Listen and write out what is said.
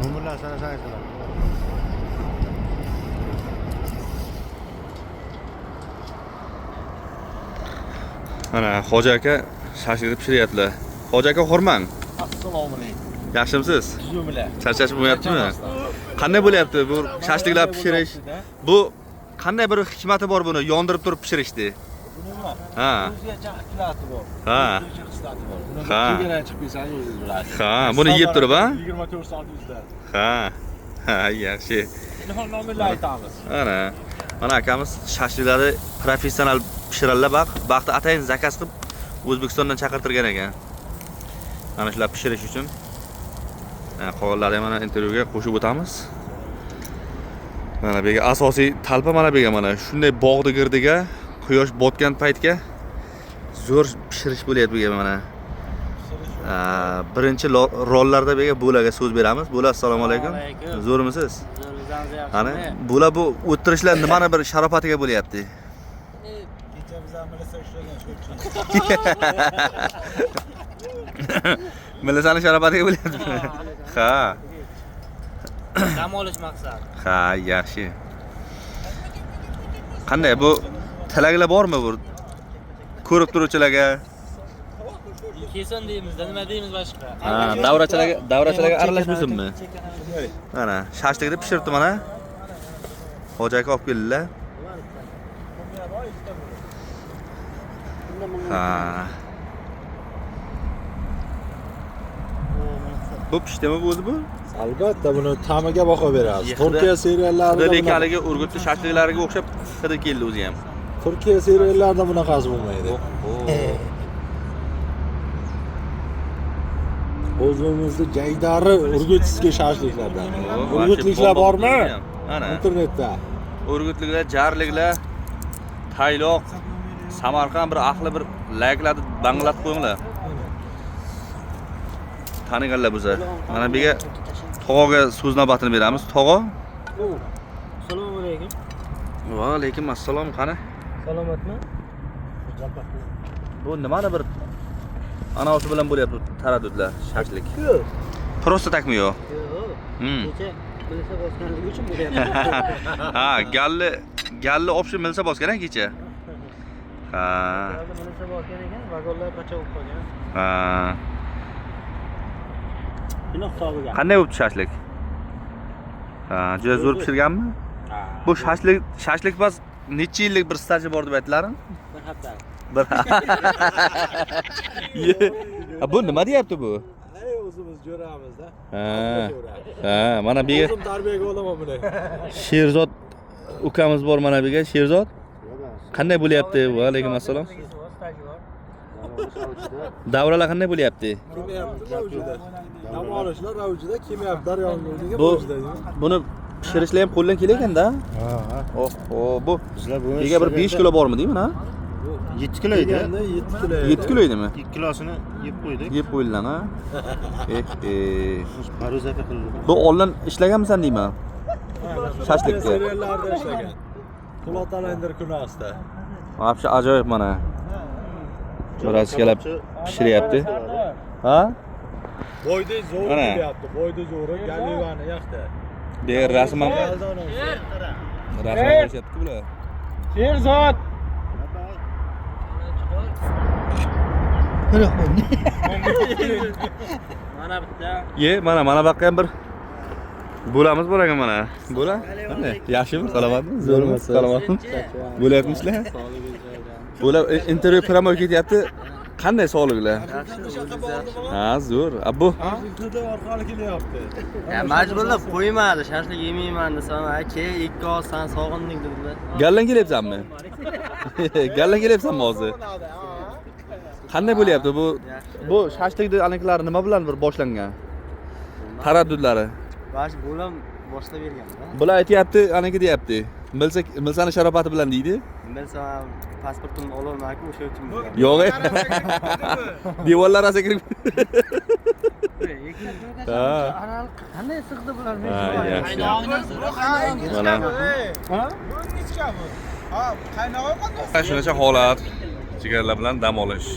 Nomerlarni sanasangiz bo'ladi. Mana Hoji aka shashlikni pishiryaptilar. Hoji aka xurmang. Assalomu alaykum. Yaxshimisiz? Tuzumlar. Charchash bo'lmayaptimi? Qanday bo'lyapti bu shashliklar pishirish? Bu qanday bir hikmati bor buni yondirib turib pishirishni? Bunimi? Ha. O'zigacha hikmati bor. Ha. O'zigacha xislati bor. Buni Ha. chegaradan chiqib kelsangiz o'zingiz bilasiz. Ha, buni yeb turib, ha? 24 soat o'zida. Ha. Ha, yaxshi. Telefon nomerlar aytamiz. Ana. Mana akamiz shashliklarni professional pishiradilar baq. Baxti atayin zakaz qilib O'zbekistondan chaqirtirgan ekan. Mana shular pishirish uchun. Ha, qolganlarni ham mana intervyuga qo'shib o'tamiz. Mana bu yerga asosiy talpa mana bu yerga mana shunday bog'ni girdiga quyosh botgan paytga zo'r pishirish bo'lyapti bu yerga mana. Birinchi rollarda bu yerga Bo'laga so'z beramiz. Bo'la, assalomu alaykum. Alaykum. Zo'rmisiz? Zo'ringizdan Ana bular bu o'tirishlar nimani bir sharofatiga bo'lyapti? Kecha biz milisa ishlagan shu uchun. Milisani sharofatiga bo'lyapti. Ha. Dam olish maqsadi. Ha, yaxshi. Qanday bu tilaklar bormi bu ko'rib turuvchilarga? Kelsin deymizda, nima deymiz boshqa? Ha, davrachilarga aralashmasinmi? Mana shashlikni pishiribdi mana. Hoji aka olib keldilar. Ha. Bu pishdimi bu o'zi bu? Albatta buni ta'miga baho beramiz. Hidi- Turkiya seriallarida Hidi bunaqa- haligi Urgutni shashliklariga o'xshab hidi keldi o'zi ham. Turkiya seriallarida bunaqasi bo'lmaydi. O'zimizni jaydari urgutskiy shashliklardan. Urgutliklar bormi? Ana. Internetda. Urgutliklar, jarliklar, Tayloq, Samarqand bir ahli bir layklarni banglatib qo'yinglar. Taniganlar bo'lsa. Mana bu yerga tog'aga so'z navbatini beramiz. Tog'a. Assalomu alaykum. Va alaykum assalom, qani? Salomatmi? Bu nimani bir anavsi bilan bo'lyapti taraddudlar, shashlik. Yo'q. Prosta takmi yo'q? Yo'q. Kecha milisa bosganligi uchun bo'lyapti. Ha, galli общий milsa bosgan kecha. Ha. Milisa bosgan ekan, vagonlar pacha bo'lib qolgan. Ha. Buni hisobiga. Qanday bo'pti shashlik? Ha, juda zo'r pishirganmi? Bu shashlik bas necha yillik bir staji bor deb aytdilarim? Bir hafta. Bir. Ha, bu nima deyapti bu? Ey o'zimiz jo'ramizda. Ha. Ha, mana bu yerga O'zim tarbiyaga olaman buni. Sherzod ukamiz bor mana bu yerga. Sherzod. Qanday bo'lyapti? Va alaykum assalom. Staji bor. Davralar qanday bo'lyapti? Kelmayapti avjida. Dam olishlar avjida, kelmayapti yong'inga Bu avjida. buni pishirishlar ham qo'ldan kelar-ekanda. Ha, ha. Oho, bu Bizlar bugun nega bir 5 kilo bormi deyman, ha? 7 kilo edi. Deganda 7 kilo. 7 kilo edimi? 2 kilosini yeb qo'ydik. Yeb qo'yilgan, ha? Eh, eh. Maruzaga qildik. Bu oldin ishlaganmisan deyman. Shashlikka. Seriallarda ishlagan. Po'lat Alandir kunasida. Вообще ajoyib mana. Jo'rachkalar pishiryapti. Ha? Boyda zo'ri Ana. kelyapti. Boyda zo'ri Galivani yoqda. Bu yer rasm ham rasm ham ko'rsatyapti bular. Sherzod. Mana bitta. Ye, mana mana bu yoqqa ham bir bo'lamiz bor ekan mana. Bo'la? Qanday? Yaxshimi? Salomatmi? Zo'rmi? Salomatmi? Bo'lyapmi ishlar? Bo'la intervyu prямой ketyapti. Qanday sog'liqlar? Ha, zo'r. A bu Hidi orqali kelyapti. Ya majburlab qo'ymadi, shashlik yemayman desam, "Ha, ke, ikki oz san sog'inding" dedilar. Gallan kelyapsanmi? Gallan kelyapsanmi hozir? Qanday bo'lyapti bu? Bu shashlikni aniqlari nima bilan bir boshlangan? Taraddudlari. Bash bo'lam boshlab berganda. Bular aytyapti, aniki deyapti. Milsa milsani sharofati bilan deydi. Bilsam pasportimni ololmayku, o'sha uchun. Yo'q. Devorlar orasiga kirib. Ha. Qanday sig'di bular? Ha, yaxshi. Mana. Ha? Shunaqa holat. Jigarlar bilan dam olish.